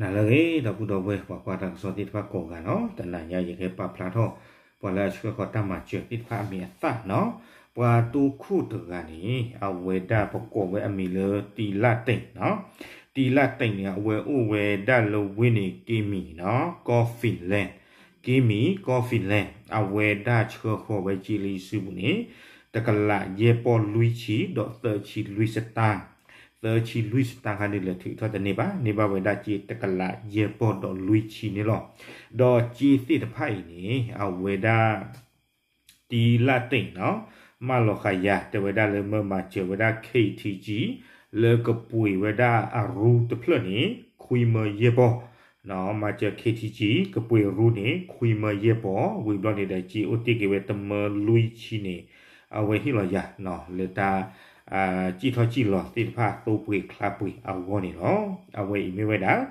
နၤလၢအဂ့ၤ ဒီပုၢ်ဒီဝဲၢ် ပှၤကွၢ်တၢ်ကစီၣ်သ့ၣ်တဖၣ်ကိးဂၤနီၤ, တနၤညါယကဟဲပာ်ဖျါထီၣ် ပှၤလၢအဆှၢဃီၤတၢ်မၤစၢၤသ့ၣ်တဖၣ်အမံၤအသၣ်နီၤ, ပှၤတိခိၣ်တဂၤန့ၣ် အဝဲဒၣ်ပကိးဝဲအမံၤလၢ တံလၣ်တ့ၣ်နီၤ, တံလၣ်တ့ၣ်န့ၣ် အဝဲအိၣ်ဝဲဒၣ်လၢဝ့ၢ်န့ၣ် က့မံၤနီၤ, ကီၢ် Finland, က့မံၤ ကီၢ် Finland, အဝဲဒၣ်ဆှၢဃီၤဝဲစ့လၢယစုပူၤန့ၣ် တကလးယဲၢ်ပီၢ်လွံၢ်ဆံ ဒီးသၢဆံလွံၢ်စတၢၢ် သၢဆံလွံၢ်စတၢၢ်ခါန့ၣ် လဲၤထုးထီၣ်တန့ၢ်ဘၣ်, န့ၢ်ဘၣ်ဝဲဒၣ်စ့တကလးယဲၢ်ပီၢ်ဒီးလွံၢ်ဆံန့ၣ်လီၤ. ဒီးစ့သ့ၣ်တဖၣ်အံၤန့ၣ် အဝဲဒၣ် တံလၣ်တ့ၣ်နီၤ, မၢလီၤဃာ်ယၤ တဲဝဲဒၣ်လၢမၢမၤစၢၤဝဲဒၣ် KTG လၢကပှ့ၤဝဲဒၣ်အရူတဖျၢၣ်န့ၣ် ခွံမၢယဲၢ်ပီၢ် မၤစၢၤ KTG ကပှ့ၤအရူန့ၣ် ခွံမၢယဲၢ်ပီၢ်, ဝံၤဘျီန့ၣ်ဒီး စ့အိၣ်တ့ၢ်က့ၤဝဲတမၢလွံၢ်ဆံန့ၣ် အဝဲဟ့ၣ်လီၤယၤ လၢတၢ် စံၣ်ထီၣ်စံၣ်လီၤသ့ၣ်တဖၣ်သိပှ့ၤချါပှ့ၤအဂီၢ်န့ၣ်လီၤ. အဝဲအံၤမ့ၢ်ဝဲဒၣ်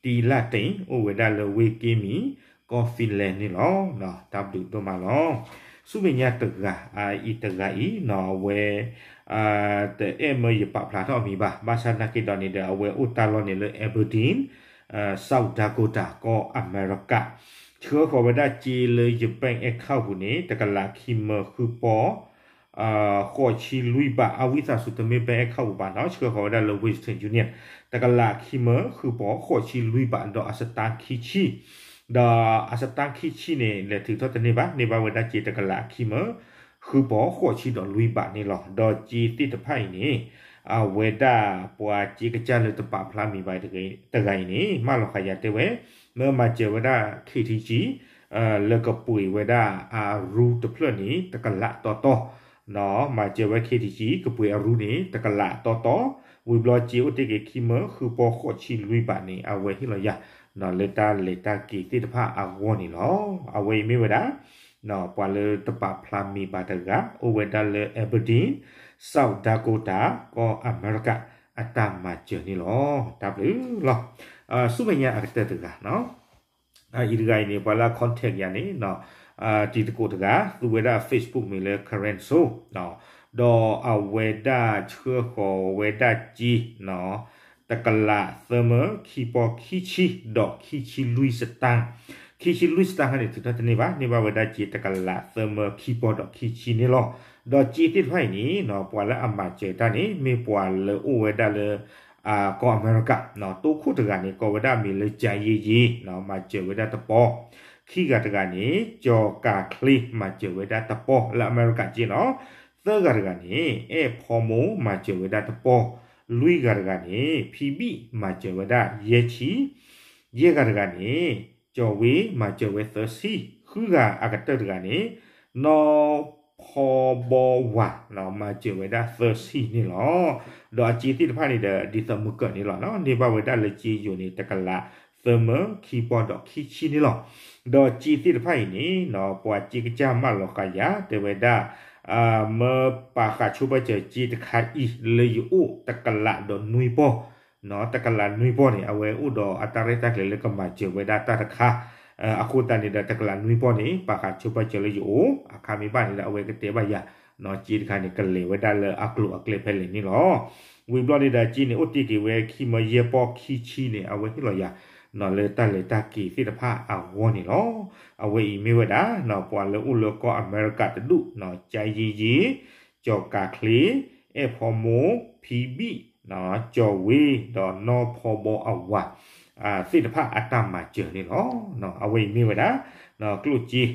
တံလၣ်တ့ၣ် အိၣ်ဝဲဒၣ်လၢဝ့ၢ်က့မံၤ ကီၢ် Finland န့ၣ်လီၤ. တၢ်ဘျုးဒိၣ်မးလီၤ. ဆူမဲာ်ညါတဂၤ အအံၤတဂၤအံၤနီၤ အဝဲ တအဲၣ်မၢယပာ်ဖျါထီၣ်အမံၤဘၣ်, ဘၣ်ဆၣ်နာ်က့ဒီးန့ၣ်ဒီး အဝဲအိၣ်တၢ်လီၢ်န့ၣ်လၢ Aberdeen, South Dakota ကီၢ်အမဲရကၤ, ဆှၢဃီၤဝဲဒၣ်စ့လၢယ bank account ပူၤန့ၣ် တကလးခံမၢဃုပီၢ် ဃိးဆံလွံၢ်ဘး, အဝံသးစူၤတမ့ၢ် bank account ပူၤဘၣ်နီၤ, ဆှၢဃီၤဝဲဒၣ်လၢ Western Union တကလးခံမၢဃုပီၢ် ဃိးဆံလွံၢ်ဘး ဒီးအစတၢၢ်ခံဆံ, ဒီးအစတၢၢ်ခံဆံန့ၣ် လဲၤထုးထီၣ်တန့ၢ်ဘၣ်, န့ၢ်ဘၣ်ဝဲဒၣ်စ့တကလးခံမၢဃုပီၢ် ဃိးဆံဒီးလွံၢ်ဘးန့ၣ်လီၤ. ဒီးစ့သ့ၣ်တဖၣ်အံၤန့ၣ် အဝဲဒၣ်ပှၤစ့ကစၢ်လၢတပာ်ဖျါမံၤဘၣ်တဂၤအံၤန့ၣ် မၢလီၤဃာ်ယၤတဲဝဲ မၢမၤစၢၤဝဲဒၣ် KTG လၢကပှ့ၤဝဲဒၣ်အရူတဖျၢၣ်န့ၣ် တကလးတီတီ, မၤစၢၤဝဲ KTG ကပှ့ၤအရူန့ၣ် တကလးတီတီ, ဝံၤဘျီစ့အိၣ်တ့ၢ်က့ၤခံမၢဃုပီၢ်ဃိးဆံလွံၢ်ဘးန့ၣ် အဝဲဟ့ၣ်လီၤယၤ လၢတၢ်လဲၤတၢ်က့ၤသ့ၣ်တဖၣ်အဂီၢ်န့ၣ်လီၤ. အဝဲအံၤမ့ၢ်ဝဲဒၣ် ပှၤလၢတပာ်ဖျါမံၤဘၣ်တဂၤ အိၣ်ဝဲဒၣ်လၢ Aberdeen, South Dakota ကီၢ်အမဲရကၤ အတၢ်မၤစၢၤန့ၣ်လီၤ. တၢ်ဘျုးလီၤ. ဆူမဲာ်ညါအကတၢၢ်တဂၤ အအံၤတဂၤအံၤန့ၣ် ပှၤလၢအ contact ယၤန့ၣ် တံၤသကိးတဂၤ သူဝဲဒၣ် Facebook မံၤလၢ Karen So ဒီးအဝဲဒၣ်ဆှၢဃီၤဝဲဒၣ်စ့ တကလးသၢမၢခံပီၢ်ခံဆံ ဒီးခံဆံလွံၢ်စတၢၢ်, ခံဆံလွံၢ်စတၢၢ်ခါန့ၣ် ထုးထီၣ်တန့ၢ်ဘၣ်, န့ၢ်ဘၣ်ဝဲဒၣ်စ့တကလးသၢမၢခံပီၢ်ဒီးခံဆံန့ၣ်လီၤ. ဒီးစ့သ့ၣ်တဖၣ်အံၤန့ၣ် ပှၤလၢအမၤစၢၤတၢ်န့ၣ် မ့ၢ်ပှၤလၢအိၣ်ဝဲဒၣ်လၢ ကီၢ်အမဲရကၤ, တိခိၣ်တဂၤန့ၣ် ကိးဝဲဒၣ်မံၤလၢ ကၠၤယ့ယ့, မၤစၢၤဝဲဒၣ်တပီၢ်, ခံဂၤတဂၤန့ၣ် ကၠီၤကၤချ့ မၤစၢၤဝဲဒၣ်တပီၢ် လၢအမဲရကၤက့နီၤ, သၢဂၤတဂၤန့ၣ် အဲၣ်ဖီမိၢ် မၤစၢၤဝဲဒၣ်တပီၢ်, လွံၢ်ဂၤတဂၤန့ၣ် ဖံဘံၣ် မၤစၢၤဝဲဒၣ်ယဲၢ်ဆံ, ယဲၢ်ဂၤတဂၤန့ၣ် ကၠီၤဝ့ မၤစၢၤဝဲသၢဆံ, ဃုဂၤအကတၢၢ်တဂၤန့ၣ် နီၢ်ဖီဘီဝၤ မၤစၢၤဝဲဒၣ်သၢဆံန့ၣ်လီၤ. ဒီးအစ့သ့ၣ်တဖၣ်န့ၣ်ဒီး ဒ်သိးမုၢ်ကၢၢ်န့ၣ်လီၤ, န့ၢ်ဘၣ်ဝဲဒၣ်လၢစ့ယိၤန့ၣ် တကလးသၢမၢခံပီၢ်ဒီးခံဆံန့ၣ်လီၤ. ဒီးစ့သ့ၣ်တဖၣ်အံၤန့ၣ် ပှၤစ့ကစၢ်မၢလီၤဃာ်ယၤ တဲဝဲဒၣ် မၢပာ်ဃာ်ဆိပာ်စၢၤစ့တခါအံၤ လၢယအိၣ်တကလးဒီးနွံပီၢ်, တကလးနွံပီၢ်န့ၣ် အဝဲအိၣ်ဒီးအတၢ်ရဲၣ်တၢ်ကျဲၤလၢကမၤစၢၤဝဲဒၣ်တၢ်တခါ, အဃိသတးန့ၣ်ဒီး တကလးနွံပီၢ်န့ၣ် ပာ်ဃာ်ဆိပာ်စၢၤလၢယအိၣ်, အခါမ့ၢ်ဘၣ်န့ၣ်ဒီး အဝဲကတဲဘၣ်ယၤ, စ့တခါန့ၣ် ကလဲၤဝဲဒၣ်လၢအကျိၤအကျဲဖဲလဲၣ်န့ၣ်လီၤ. ဝံၤဘျီန့ၣ်ဒီး စ့န့ၣ် အိၣ်တ့ၢ်က့ၤဝဲခံမၢယဲၢ်ပီၢ်ခံဆံန့ၣ် အဝဲဟ့ၣ်လီၤယၤ လၢတၢ်လဲၤတၢ်က့ၤသ့ၣ်တဖၣ်အဂီၢ်န့ၣ်လီၤ. အဝဲအံၤမ့ၢ်ဝဲဒၣ် ပှၤလၢအိၣ်လၢကီၢ်အမဲရကၤတဒူၣ်, ကၠၤယ့ယ့, ကၠီၤကၤချ့, အဲၣ်ဖီမိၢ်, ဖံဘံၣ်, ကၠီၤဝ့ ဒီးနီၢ်ဖီဘီအဝၤ သ့ၣ်တဖၣ်အတၢ်မၤစၢၤန့ၣ်လီၤ. အဝဲအံၤမ့ၢ်ဝဲဒၣ် ကျိၣ်စ့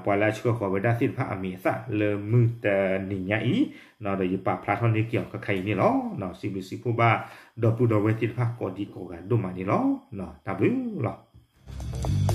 ပှၤလၢအဆှၢဃီၤဝဲဒၣ်သ့ၣ်တဖၣ်အမံၤအသၣ်လၢမုၢ်တနံၤညါအံၤ, ဒီးယပာ်ဖျါထီၣ်န့ၢ်က့ၤအီၤခဲခါအံၤန့ၣ်လီၤ. စံးဘျုးစံးဖှိၣ်ဘၣ် ဒီပုၢ်ဒီဝဲၢ်သ့ၣ်တဖၣ်ကိးဒံကိးဂၤဒိၣ်မးန့ၣ်လီၤ. တၢ်ဘျုးလီၤ.